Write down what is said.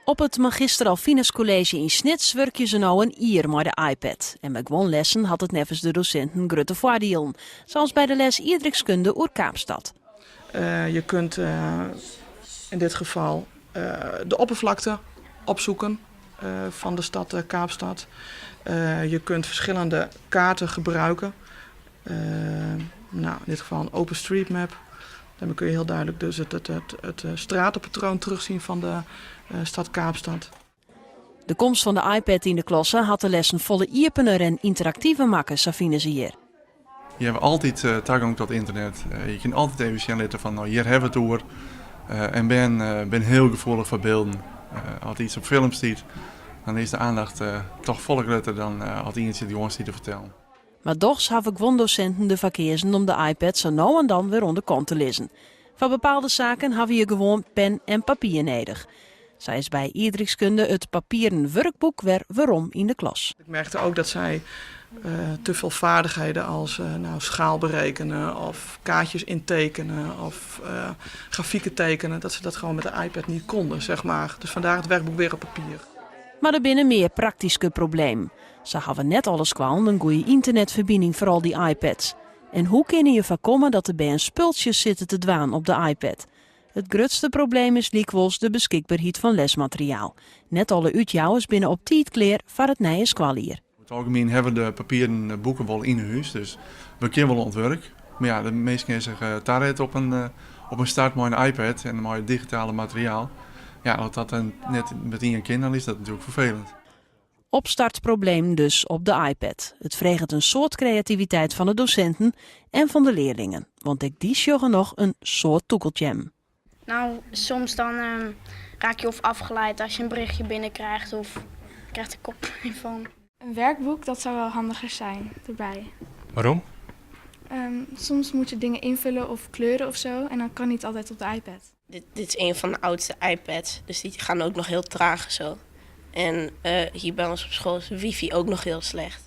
Op it Magister Alvinus College yn Snits wurkje se no in jier mei de iPad. En by guon lessen hat it neffens de dosinten grutte foardielen, sa as by de les ierdrykskunde oer Kaapstad. Je kunt in dit geval de oppervlakte opzoeken van de stad Kaapstad. Je kunt verschillende kaarten gebruiken. Nou, in dit geval een OpenStreetMap. Daarmee kun je heel duidelijk dus het stratenpatroon terugzien van de stad Kaapstad. De komst fan de iPad yn de klasse hat de lessen folle iepener en ynteraktiver makke, sa fine se hjir. Je hawwe altyd tagong tot ynternet. Je kinne altyd even sjen litte fan no hjir hawwe we it oer. En bern binne hiel gefoelich foar bylden. As yts op film stiet, dan is de oandacht toch folle grutter dan as ientsje it gewoan stiet te fertellen. Mar dochs hawwe guon dosinten derfoar keazen om de iPad sa no en dan wer oan de kant te lizzen. Foar bepaalde saken hawwe je gewoan pen en papier nedich. Sa is by ierdrykskunde it papieren wurkboek wer werom yn de klas. Ik merkte ook dat zij te veel vaardigheden als nou, schaal berekenen of kaartjes intekenen of grafieken tekenen, dat ze dat gewoon met de iPad niet konden, zeg maar. Dus vandaar het werkboek weer op papier. Mar der binne mear praktyske problemen. Sa hawwe net alle skoallen in goede ynternetferbining foar al dy iPads. En hoe kinne je foarkomme dat de bern spultsjes sitte te dwaan op de iPad? It grutste probleem is lykwols de beskikberheid fan lesmateriaal. Net alle útjouwers binne op tiid klear foar it nije skoaljier. Oer it algemien hawwe we de papieren boeken wol yn 'e hûs, dus we kinne wol oan it wurk. Mar ja, de minsken is sich taret op in start mei in iPad en mei it digitale materiaal. Ja, as dat dan net metien kin, dan is dat natuerlik ferfelend. Opstartproblemen dus op de iPad. It freget in soad kreativiteit fan de dosinten en fan de learlingen, want ek dy sjogge noch in soad tûkelteammen. Nou, soms dan raak je of afgeleid als je een berichtje binnenkrijgt of krijgt er koppijn van. Een werkboek, dat zou wel handiger zijn erbij. Waarom? Soms moet je dingen invullen of kleuren of zo en dat kan niet altijd op de iPad. Dit is een van de oudste iPads, dus die gaan ook nog heel traag zo. En hier bij ons op school is de wifi ook nog heel slecht.